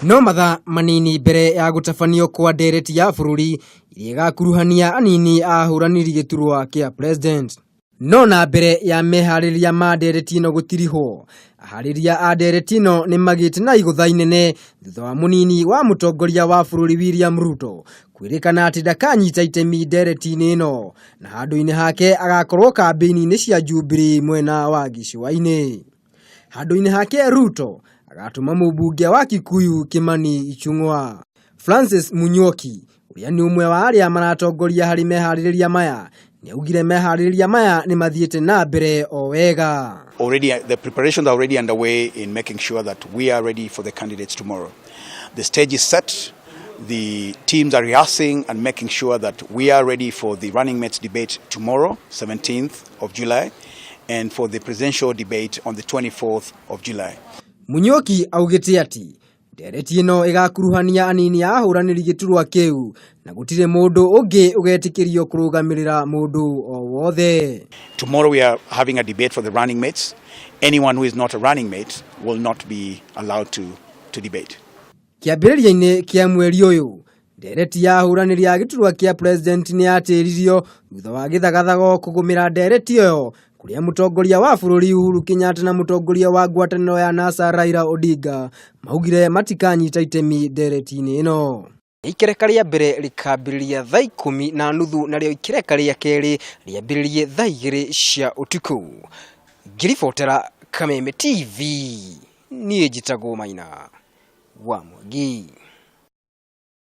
No mathaa manini mbere ya gũtabanio kwa ndereti ya bũrũri iria ĩgakuruhania anini a ahũranĩri gĩturwa kĩa president. No na mbere ya meharĩrĩria ma ndereti ĩno gũtirihwo, aharĩria a ndereti ĩno nĩ magĩte na igũtha inene thutha wa mũnini wa mũtongoria wa bũrũri William Ruto kwĩrĩkana atĩ ndakanyita itemi ndereti-inĩ ĩno na handũ-inĩ hake agakorwo kambĩini-inĩ cia Jubilee mwena wa gĩcũa-inĩ. Handũ-inĩ hake Ruto agatũma mũmbunge wa Kikuyu Kimani Ichung'wa. Francis Munywoki ũrĩa nĩ ũmwe wa arĩa maratongoria harĩ meharĩrĩria maya nĩ augire meharĩrĩria maya nĩ mathiĩte na mbere o wega. Already, the preparations are already underway in making sure that we are ready for the candidates tomorrow. The stage is set. The teams are rehearsing and making sure that we are ready for the running mates debate tomorrow, 17th of July, and for the presidential debate on the 24th of July. Munywoki augĩte atĩ ndereti ĩno ĩgakuruhania anini a ahũranĩri gĩturwa kĩu na gũtirĩ mũndũ ũngĩ ũgetĩkĩrio kũrũgamĩrĩra mũndũ o wothe. Tomorrow we are having a debate for the running mates. Anyone who is not a running mate will not be allowed to debate. Kĩambĩrĩria-inĩ kĩa mweri ũyũ ndereti ya ahũranĩri a gĩturwa kĩa president nĩ yatĩririo thutha wa gĩthagathago kũgũmĩra ndereti ĩyo kũrĩa mũtongoria wa bũrũri Uhuru Kenyatta na mũtongoria wa ngwatanĩro ya NASA Raila Odinga maugire matikanyita itemi ndereti-inĩ ĩno. Ikereka rĩa mbere rĩkambĩrĩria thaa 10:30 narĩo ikereka rĩa kerĩ rĩambĩrĩrie thaa 2 cia ũtukũ. Ngĩribotera Kameme TV niĩ njĩtagwo Maina wa Mwangi.